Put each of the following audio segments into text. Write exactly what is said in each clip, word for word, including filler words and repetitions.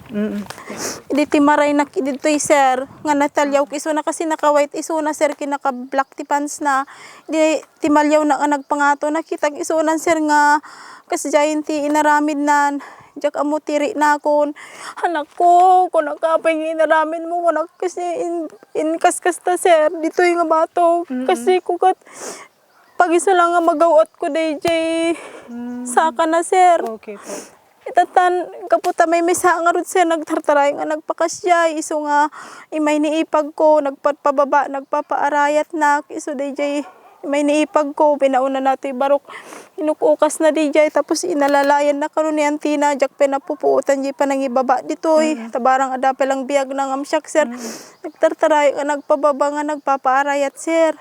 Mm. Idi timaraynak ditoy, sir, nga nataliawko isuna kasi naka-white isuna, sir, ken naka-black ti pants na. Di timaliawnak nga nagpangato, nakitak isunan, sir, nga kasdiayen ti inaramidnan. Diak ammo ti riknakon. Anakko, kunak, apay nga inaramidmo, kunak, kasi in-, inkaskasta, sir, ditoy nga batok. Mm-mm. Kasi kukat, pag isu lang nga magaw-atko daydiay Mm. saka na, sir. Okay po. Itatan, gapu ta maymaysa ngarud, sir, nagtartaray nga nagpakasdiay, isu nga imay ni ipagko, nagpapababa, nagpapaarayatnak, isu daydiay imay ni ipagko, pinauna na ti barok. Inuk-ukas na daydiay, tapos inalalayan na kano ni Antina, diak pay napupuotan di panangibaba ditoy. Mm. Tabarang adda pay lang biag na ngam siak, sir. Mm. Nagtartaray nga nagpababa nga nagpapaarayat, sir.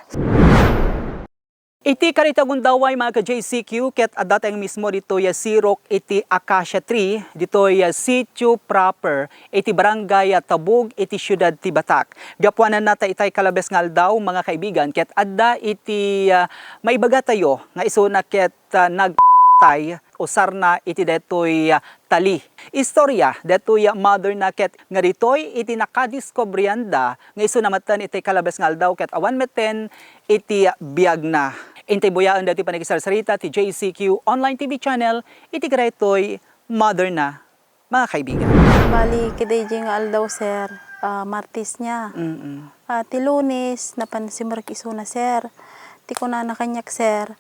Iti karita gundaway, mga ka-J C Q, ket adda tayo mismo ditoy a sirok iti acacia tree, ditoy a sitio proper, iti barangay a Tabug, iti siudad ti Batac. Gapuanan na ta itay kalabes nga aldaw, mga kaibigan, ket adda iti, ah, maibagatayo nga isuna ket, ah, nagtay usarna iti daytoy, ah, tali. Istorya daytoy, ah, mother na ket nga ditoy iti nakadiskubrianda nga isuna metten iti kalabes nga aldaw ket awan metten iti biagna. Intay buyaen daytoy panagisarsarita ti J C Q Online T V Channel iti kadaytoy mother na, mga kaibigan. Bali, kadaydiay nga aldaw, sir, ah, Martes nia. Mm-mm. Ah, ti Lunes, napan simrek isuna, sir. Ti kunana kaniak, sir,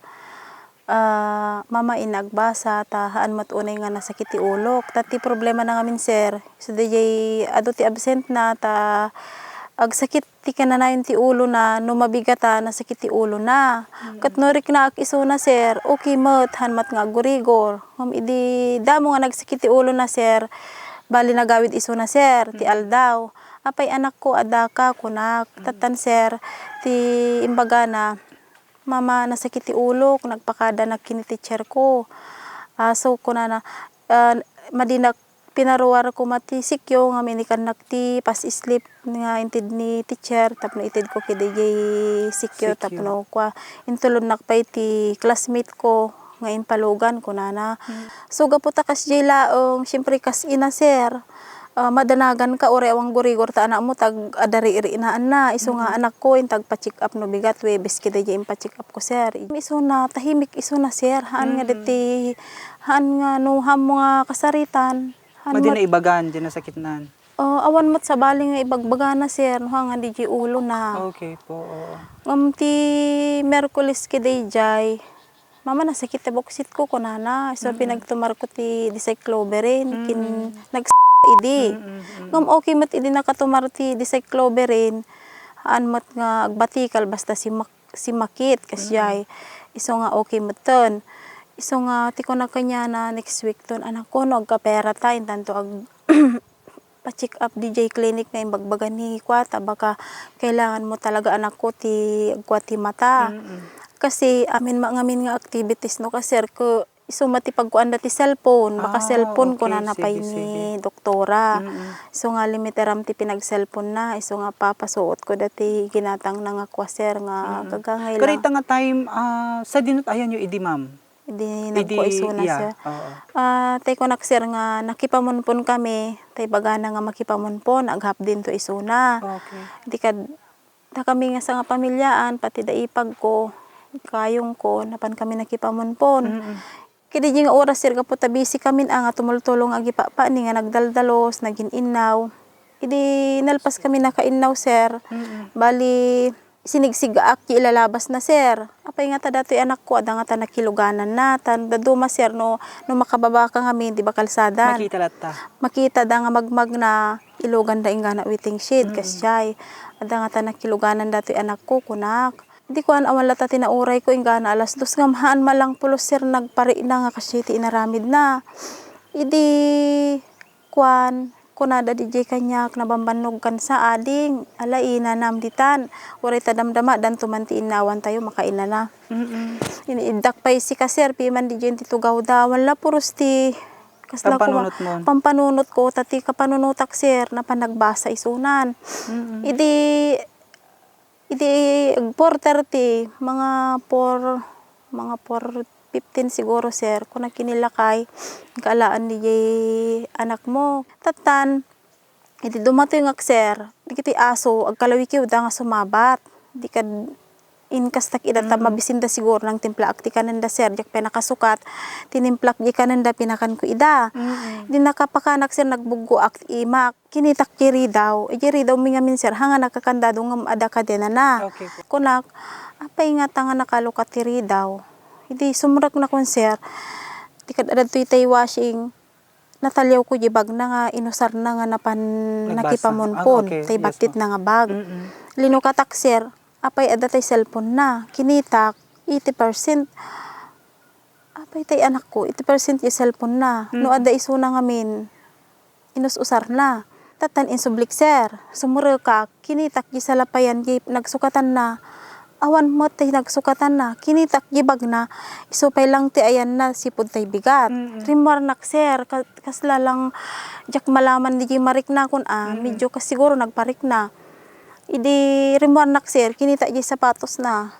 ah, "Mama, inna agbasa, ta haan met unay nga nasakit ti ulok." Ta ti problema na ngamin, sir, isu daydiay adu ti absent na, ta agsakit ti kananayon ti ulona, no mabigatan, nasakit ti ulona. Mm. Ket no riknaak isuna, sir, okay met, haan met nga aggurigor. Ngem idi damo nga nagsakit ti ulona, sir, bali nagawid isuna, sir, ti Mm. aldaw. "Apay, anakko, addaka?" kunak. Mm. Tattan, sir, ti imbagana, "Mama, nasakit ti ulok, nagpakadanak ken ni teacher ko." Ah, so, kunana, ah, madinak pinaruar koma ti sikyo nga minikannak ti pass slip nga inted ni teacher tapno itedko kadaydiay sikyo. Sikyo. Tapno kua, intulonnak pay ti classmate ko nga impalugan, kunana. Hmm. So, gapu ta kasdiay laeng, siyempre, kas ina, sir, ah, madanaganka, uray awan gurigor ta anakmo, ta ag-, adda riknaan na. Isu nga Mm. anakko, inta agpa-check up no bigat, Huwebes kadaydiay impa-check up ko, sir. Isuna, tahimik isuna, sir. Haan nga Mm. deti, haan nga no haanmo nga kasaritan. Haan Madi met na ibagan, di nasakitnan. Ah, awan met sabali nga ibagbagana, sir, no haan nga daydiay ulona. Okay po, oo. Ngem ti Miyerkules kadaydiay, "Mama, nasakit ti buksit ko," kunana. So, Mm. pinagtumarko ti dicycloberin, kin-, Mm. nag-, idi. Mm, mm, mm. Ngem okay met idi nakatumar ti dicycloberin, haan met nga agbatikal basta simak-, simakit, kasdiay. Mm. Isu nga okay metten. Isu nga ti kuna kaniana, next week ton, "Anakko, no agkaperata, intanto ag-, pa-check up daydiay clinic nga imbagbaga ni kua, ta baka kailangan mo talaga, anakko, ti agkua ti mata." Mm. Kasi amin met ngamin nga activities no, ka, sir, ket isu met ti pagkuanda ti cellphone, baka Ah, cellphone, okay. Kunana pay ni doktora. Mm. Isu nga limiteram ti pinag-cellphone na, isu nga papasuotko dati ginatangna nga kua, sir, nga Mm. gagangay la. Karita nga time, ah, sadino ti ayanyo idi, ma'am? Idi nagkua isuna, sir. Oo. Ah, tay kunak, sir, nga nakipamunpon kami, tay bagana nga makipamunpon, aghapdinto isuna. Okay. Idi kad-, dakami nga sangapamiliaan, pati da ipag ko, kayong ko, napan kami nakipamunpon. Mm-mm. Kidi nga oras, sir, gapu ta busy kami, ah, nga tumultulong agipapani nga nagdaldalos, nagin-innaw. Idi nalpas kami nakainnaw, sir. Mm-mm. Bali, sinigsigaak ti ilalabas na, sir. Apay ngata datoy anakko, adda ngata nakiluganan na. Tan dadduma, sir, no, no makababa ka ngamin, di ba kalsadan? Makita latta. Makita da nga magmagna, ilugan da inggana waiting shed, Mm. kasjay. Adda ngata nakiluganan datoy anakko, kunak. Di kuan, awan latta ti nauray ko, inggana alas dos nga mahaan malang pulos, sir, nagparikna nga kasjay ti inaramid na. Idi kuan, kunada didiay kaniak, "Nabambannog kan sa, ading, ala, inanam ditan. Uray ta damdama, danto man ti innawan tayo, makainana." Mm-mm. Iniiddak pay sika, sir, piman didiay ti tugawda. Awan la puros ti kasla kuma-, pampanunot mo. Pampanunot ko, ta ti kapanunotak, sir, napan nagbasa isunan. Mm-mm. Idi Idi ag four thirty, mga four, mga four Fifteen siguro, sir. Kuna ken ni lakay, "Kaalaan diay anakmo." Tattan, idi dumatengak, sir, dagiti aso, agkalawikiwda nga sumabat. Di kad inkastak ida ta Mm. mabisinda siguro nangtimplaak ti kanenda, sir. Diak pay nakasukat, tinimplak diay kanenda, pinakanko ida. Mm. Di nakapakanak, sir, nagbuggoak ti imak. Kinitak ti ridaw. Idiay ridawmi ngamin, sir, haan nga nakakandado ngem adda kadenana. Okay po. Kunak, "Apay ngata nga nakalukat ti ridaw?" Idi sumreknakon, sir, di kad adda ditoy tay washing, nataliawko diay bagna nga inusarna nga napan Nagbasa. Nakipamunpon, Ah, okay. tay Yes, batitna nga bag. Mm-mm. Linukatak, sir, apay adda tay cellphone-na. Kinitak, eighty percent. Apay tay anakko, eighty percent diay cellphone-na. No Mm. adda isuna ngamin, inus-usarna. Tattan insublik, sir. Sumrekak, kinitak diay salapayan diay nagsukatanna. Awan met tay nagsukatanna. Kinitak diay bagna, isu pay lang ti ayanna sipud tay bigat. Mm. Rimmuarnak, sir, ka-, kasla lang diak malaman diay mariknakon, ah, Mm. medyo kas-, siguro nagparikna. Idi rimmuarnak, sir, kinitak diay sapatosna.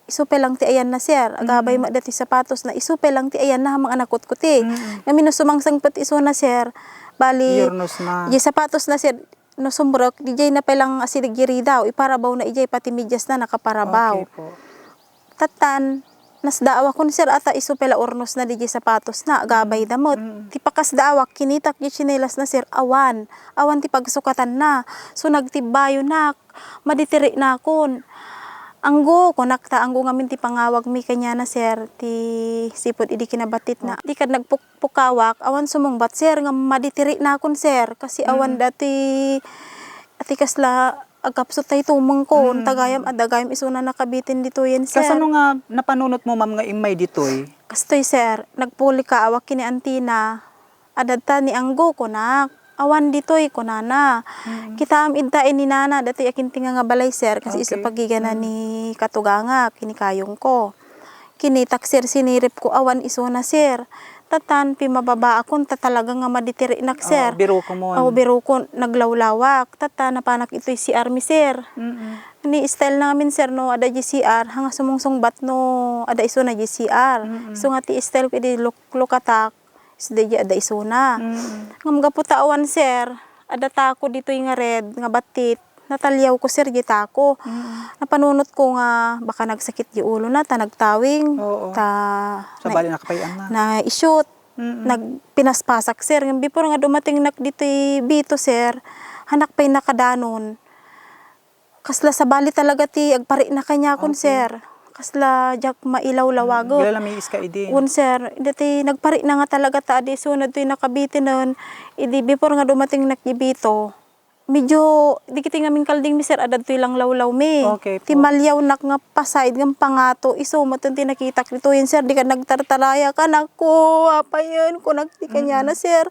Isu pay lang ti ayanna, sir. Agabay Mm. met dati sapatosna. Isu pay lang ti ayanna, haan nga nakutkuti. Mm. Ngamin no sumangsangpet isuna, sir, bali, Yurnos na. Diay sapatosna, sir, no sumrek, diay na pay lang asideg diay ridaw. Iparabawna idiay, pati mediasna nakaparabaw. Okay po. Tattan, nasdaawakon, sir, ata isu pay la urnosna diay sapatosna. Agabay da met. Mm. Ti pakasdaawak, kinitak diay tsinelasna, sir, awan. Awan ti pagsukatanna. So, nagtibbayonak. Maditiriknakon. "Anggo," kunak ta anggo ngamin ti pangawagmi kaniana, sir, ti sipud idi kinabatitna. Di kad nagpuk-, pukawak, awan sumungbat, sir, nga maditiriknakon, sir. Kasi awan Mm. dati, ati kasla agkapsut tay tumengko. Mm. Tagayam, adda gayam isuna nakabitin ditoyen, sir. Kasano nga napanunotmo, ma'am, nga immay ditoy? Kastoy, sir, nagpulikawak ken ni antina. "Adda ta ni Anggo," kunak. "Awan ditoy," kunana. Mm. "Kitaem ita," ininana, "datoy a kintenga nga balay, sir, kasi isu Okay. pagigana Mm. ni katugangak, ni kayongko." Kinitak, sir, siniripko, awan isuna, sir. Tattan, pimababaakon, ta talaga nga maditiriknak, sir. Oo, biroko mon. Oo, biroko, naglawlawak. Tattan, napanak itoy C R mi, sir. Mm-mm. Ni style na ngamin, sir, no adda diay C R, haan nga sumungsungbat no adda isuna diay C R. Mm-mm. Isu nga ti style ko idi luk-, lukatak. Isu daydiay adda isuna. Mm. Ngem gapu ta awan, sir, adda tako ditoy nga red nga battit. Nataliawko, sir, diay tako. Mm. Napanunotko nga baka nagsakit diay ulona ta nagtawing, Oo. ta Sabali na, nakapay-an na. Na-shoot. Mm. Nagpinaspasak, sir. Ngem before nga dumatingnak ditoy bito, sir, haanak pay nakadanon. Kasla sabali talaga ti agparikna kaniakon, Okay. sir. Kasla diak mailawlawagen. Mm, lalamiis ka idi. Wen, sir. Dati nagparikna nga talaga ta adi isu daytoy nakabitinen. Idi before nga dumatingnak diay bito, medyo dagiti ngamin kaldingmi, sir, adda daytoy langlawlawmi. Okay po. Ti maliawnak nga pasait ngem pangato, isu met ti nakitak ditoyen, sir. Di kad nagtartarayak, "Anakko, apayen?" kunak ti kaniana, Mm. sir.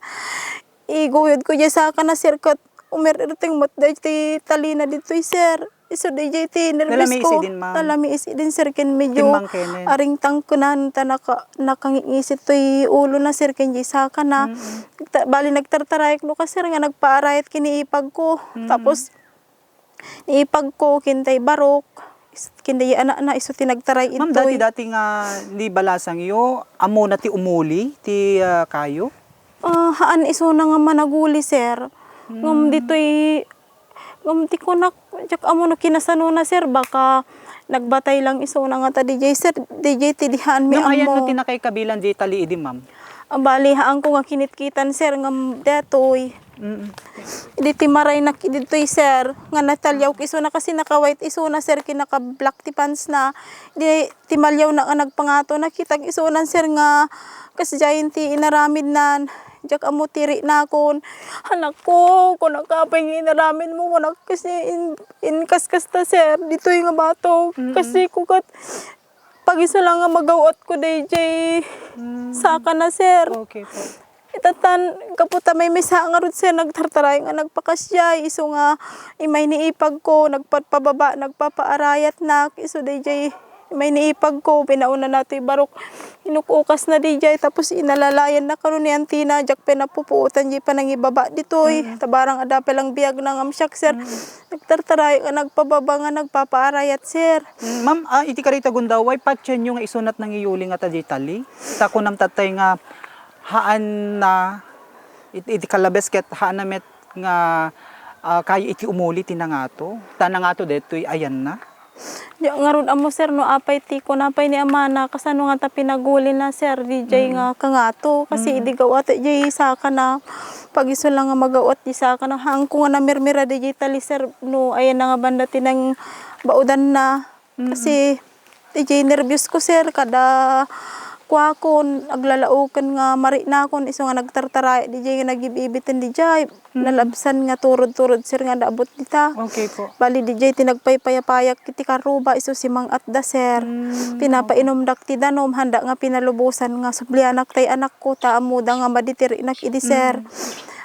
Iguyodko diay sakana, sir, ket umirirteng met daydiay talina ditoy, sir. Isu daydiay ti nerbios ko. Nalamiis idin, ma'am? Nalamiis idin, sir, ken medyo Timmangkenen. Aring tangkenan ta naka-, nakangingisit toy ulona, sir, ken diay sakana. Mm-mm. Ta-, bali, nagtartarayak no ka, sir, nga nagpaarayat ken ni ipagko. Mm-mm. Tapos, ni ipagko ken tay barok, is-, ken daydiay anakna, isu ti nagtaray Ma'am, ditoy. Dati-dati nga ni balasangyo, ammona ti umuli ti, ah, kayo? Ah, haan isuna nga managuli, sir. Ngem Hmm. ditoy, ngem ti kunak, diak ammo no kinasanona, sir, baka nagbatay lang isuna nga ta daydiay, sir, daydiay ti di haanmi ammo. Ngem ayanno ti nakaikabilan diay tali idi, ma'am? Ah, bali, haanko nga kinitkitan, sir, ngem daytoy. Mm. Idi ti maraynak ditoy, sir, nga nataliawko isuna kasi naka-white isuna, sir, ken naka-black ti pants na. Di, ti maliawna nga nagpangato, nakitak isunan, sir, nga kasdiayen ti inaramidnan. Diak ammo ti riknakon. Anakko, kunak, apay nga inaramidmo? Kunak, kasi in-, inkaskasta, sir, ditoy nga batok. Mm. Kasi kukat, pag isu lang nga magaw-atko daydiay Mm. sakana, sir. Okay po. Itatan, gapu ta maymaysa ngarud, sir, nagtartaray nga nagpakasdiay, isu nga immay ni ipagko, nagpapababa, nagpapaarayatnak, isu daydiay May niipag ko, pinauna na toy barok. Inuk-ukas na di jay, tapos inalalayan na kano ni Antina, jak pinapupuotan jay panangibaba ditoy. Mm. Tabarang adda pay lang biag na ngam siak, sir. Mm. Nagtartaray nga nagpababa nga nagpapaarayat, sir. Mm, ma'am, ah, iti karita gundaway, patienyo nga isunat nangiyuli nga ta di tali. Ta kunam tatay nga haan na, it-, iti kalabes ket haan na met nga, ah, kaya iti umuli ti nangato. Ta nangato detoy ayanna. Di ngarud ammo, sir, no apay ti kuna pay ni amana, kasano nga ta pinaguli na, sir, di jay Mm. nga kangato. Kasi Mm. idi gaw-at jay saka na, pag isu lang nga magaw-at di saka na, haanko nga namirmira di jay tali, sir, no ayan na nga banda ti nang baudan na. Mm. Kasi, di jay nerbios ko, sir, kada kuakon, aglalaoken nga marinakon, isu nga nagtartaray, di jay nga nagibibiten di jay. Mm. Nalabsan nga turod-turod, sir, nga naabot dita. Okay po. Bali, di jay ti nagpaypayapayak iti karuba, isu si mang-atda, sir. Mm, Pinapainomdak ti danum, handa nga pinalubosan nga sublianak tay anakko, ta ammoda nga madi ti riknak idi, sir. Mm.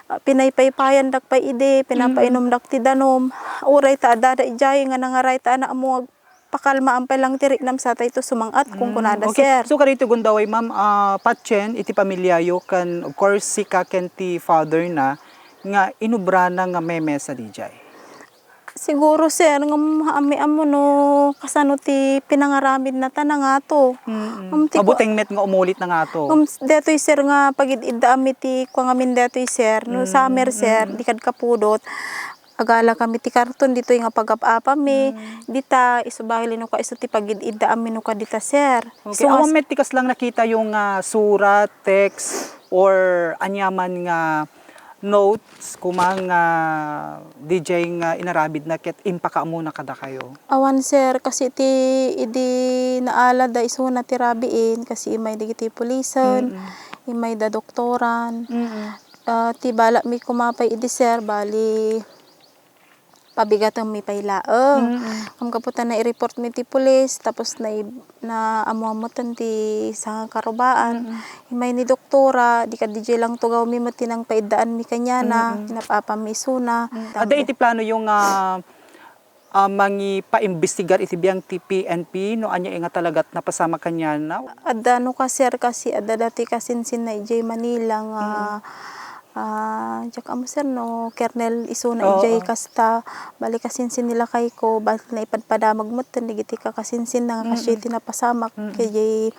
Ah, pinaypaypayandak pay idi, Mm. pinapainomdak ti danum. Uray ta adda da ijay nga nangaray ta anakmo, pakalmaan pay lang ti riknam sa tay to sumang-at, kun Mm, kunada, okay. Sir. So, kadaytoy gundaway, ma'am, ah, patien iti pamiliayo ken, of course, sika ken ti father na nga inubrana nga memesa dijay. Siguro, sir, ngem haanmi ammo no kasano ti pinangaramidna ta nangato. Mm-mm. Ngem ti ku- Mabuteng met nga umulit nangato. Ngem detoy, sir, nga pagid-iddaanmi ti kua ngamin detoy, sir, no Mm, summer, sir, mm. di kad kapudot. Agala kami ti karton ditoy nga pagap-apami. Mm. Dita, isu bahil no ka, isu ti pagid-iddaanmi no ka dita, sir. Okay, Isu nga awan met ti kaslang nakitayo nga surat, text, or aniaman nga notes, kuma nga dijay nga inaramidna ket impakaamona kadakayo? Awan, sir, kasi ti idi naalada isuna ti rabiin, kasi imay dagiti pulisen, Mm-mm. imay da doktoran. Mm-mm. Ah, ti balakmi kuma pay idi, sir, bali, pabigatenmi pay laeng. Mm-mm. Ngem gapu ta nai-report mi ti pulis, tapos nai-, naammuammutan ti sangakarubaan. Mm-mm. Imay ni doktora, di kadijay lang tugawmi met ti nangpaiddaanmi kaniana, Mm-mm. inap-apammi isuna. Mm. Adda iti planoyo nga, ah, mangipaimbestigar iti biang ti P N P no ania nga talagat napasamak kaniana? Adda no ka, sir, kasi adda dati kasinsinna idiay Manila nga, Mm-mm. ah, diak ammo, sir, no kernel isuna Oo. idiay kasta. Bali, kasinsin ni lakayko, bali naipadpadamag metten dagiti kakasinsinna nga Mm-mm. kasdiay ti napasamak Mm-mm. kadiay,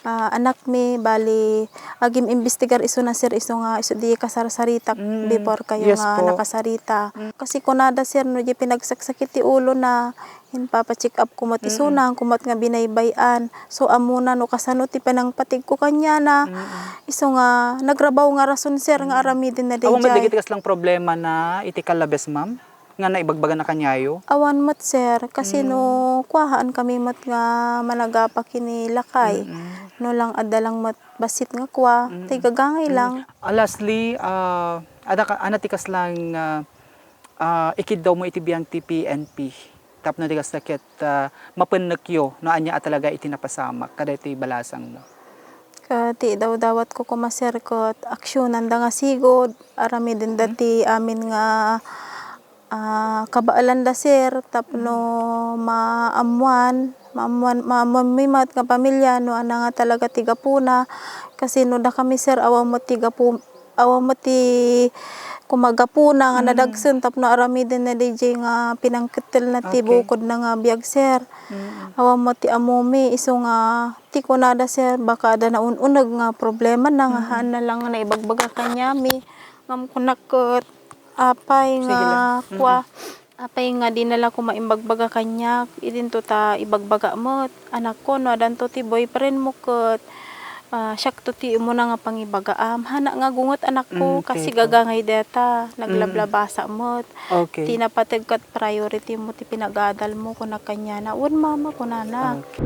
ah, anakmi. Bali, agim-imbestigar isuna, sir, isu nga isu di kasarsaritak Mm. before kayo Yes nga po. nakasarita. Mm. Kasi kunada, sir, no, di pinagsaksakit ti ulona, Inpapa-check up ko met Mm-mm. isuna, haanko met nga binaybay-an. So, ammona no kasano ti panangpatigko kaniana. Mm-mm. Isu nga nagrabaw nga rason, sir, nga Mm. aramiden na Awan met daydiay. dagiti kaslang problema na iti kalabes, ma'am, nga naibagbagana kaniayo? Awan met, sir. Kasi Mm. no kuahaan kami met nga managapa ken ni lakay. Mm-mm. No lang adda lang met bassit nga kua, Mm-mm. tay gagangay Mm. lang. Ah, lastly, ah, adda ka, adda ti kaslang, ah, ah, ikiddawmo iti biang ti P N P tapno di kasta ket, ah, mapennekyo no ania a talaga iti napasamak kadaytoy balasangmo. Ket ti idawdawatko koma, sir, ket aksionanda nga sigud, aramidenda Mm. ti amin nga, ah, kabaelanda, sir, tapno Mm. maammuan, maammuan, maammuanmi met nga pamilia no ania nga talaga ti gapuna. Kasi no dakami, sir, awan met ti gapu-, awan met ti koma gapuna nga Mm. nadagsen tapno aramiden na daydiay nga pinangkettelna ti Okay. bukodna nga biag, sir. Mm. Awan met ti ammomi, isu nga ti kunada, sir, baka adda naun-uneg nga problemana nga Mm. haan na lang nga naibagbaga kaniami. Ngem kunak ket apay Sige nga lang. Mm. kua, Apay nga dina la koma imbagbaga kaniak, idinto ta ibagbaga met, anakko, no adanto ti boyfriendmo ket, ah, siakto ti umuna nga pangibagaam. Hana nga gunget, anakko, Mm, kasi okay po. gagangay deta, Mm. naglablabasa met. Okay. Ti napateg ket priority mo ti pinagadalmo, kunak kaniana. Wen, mama, kunana. Okay.